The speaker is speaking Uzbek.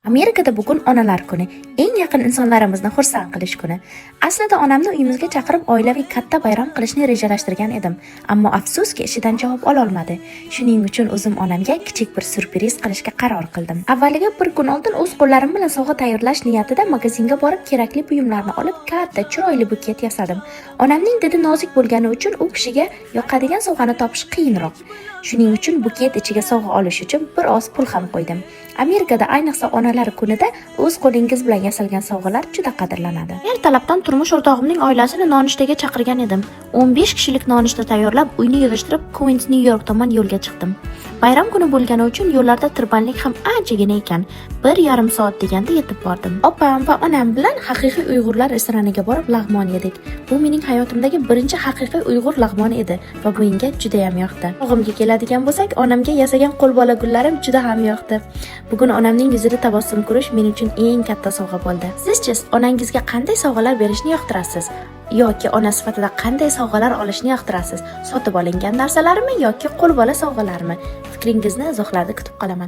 Amerikada bugun onalar kuni, eng yaqin insonlarimizni xursand qilish kuni. Aslida onamni uyimizga chaqirib, oilaviy katta bayram qilishni rejalashtirgan edim. Ammo afsuski, ishidan javob ololmadi. Shuning uchun o'zim onamga kichik bir syurpriz qilishga qaror qildim. Avvaliga bir kun oldin o'z qo'llarim bilan sovg'a tayyorlash niyatida magazinga borib, kerakli buyumlarni olib, katta, chiroyli buket yasadim. Onamning didi nozik bo'lgani uchun u kishiga yoqadigan sovg'ani topish qiyinroq. Shuning uchun buket ichiga sovg'a olish uchun bir oz pul ham qo'ydim. Amerikada, ayniqsa onalar kunida o'z qo'lingiz bilan yasalgan sovg'alar juda qadrlanadi. Ertalabdan turmush o'rtog'imning oilasini nonushtaga chaqirgan edim. 15 kishilik nonushta tayyorlab, uyni yig'ishtirib, Queens, New York tomon yo'lga chiqdim. Bayram kuni bo'lgani uchun yo'llarda tirbandlik ham anchagina ekan. 1,5 soat deganda yetib bordim. Opam va onam bilan haqiqiy uyg'urlar restoraniga borib lag'mon yedik. Bu mening hayotimdagi birinchi haqiqiy uyg'ur lag'moni edi va bu menga juda ham yoqdi. Sovg'imga keladigan bo'lsak, onamga yasagan qo'lbola gullarim juda ham yoqdi. Bugun onamning yuzida tabassum ko'rish men uchun eng katta sovg'a bo'ldi. Sizchi, onangizga qanday sovg'alar berishni yoqtirasiz? Yoki ona sifatida qanday sovg'alar olishni yoqtirasiz? Sotib olingan narsalarmi yoki qo'lbola sovg'alarmi? Fikringizni izohlarda kutib qolaman.